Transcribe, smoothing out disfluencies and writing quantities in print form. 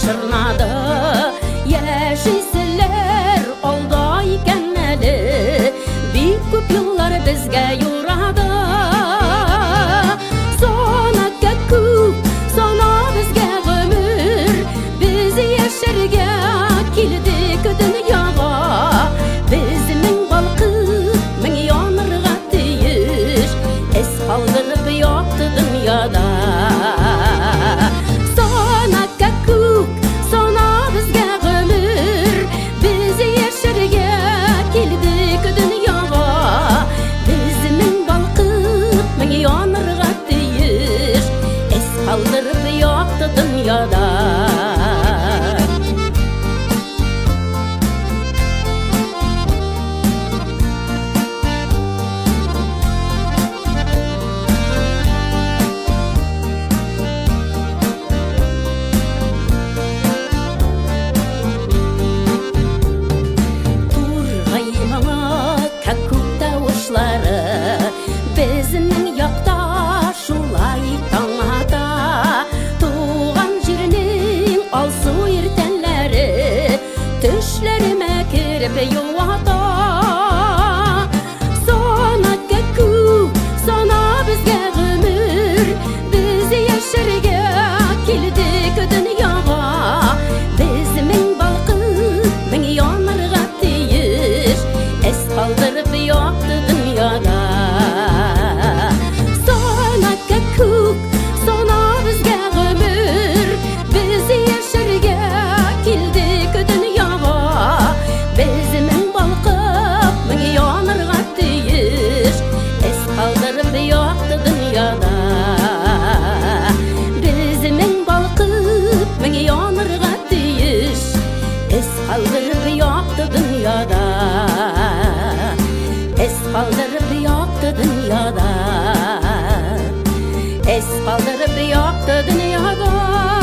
чорнады. Яшиселәр алда икән әле, бик күп юллар безгә юрады. Сана кәкүк, сана безгә гомер, без яшәргә килдек дөньяга. Без мең балкып, мең янырга тиеш, эз калдырып якты дөньяда. Сана кәкүк, сана безгә гомер, без яшәргә килдек дөньяга. Без мең балкып, мең янырга тиеш, эз калдырып якты дөньяда. Тургай моңы, кәккүк тавышлары безнең якта шулай таң ата. Туган җирнең алсу иртәннәре төшләремә кереп юата. Сана кәккүк, сана безгә гомер, без яшәргә килдек дөньяга. Без мең балкып, мең янырга тиеш, эз калдырып якты дөньяда. Сана кәккүк, сана безгә гомер, без яшәргә килдек дөньяга. Без мең балкып, мең янырга тиеш, эз калдырып якты дөньяда. Без мең балкып, мең янырга тиеш, эз калдырып якты дөньяда. Эз калдырып якты дөньяда. Эз калдырып якты дөньяда.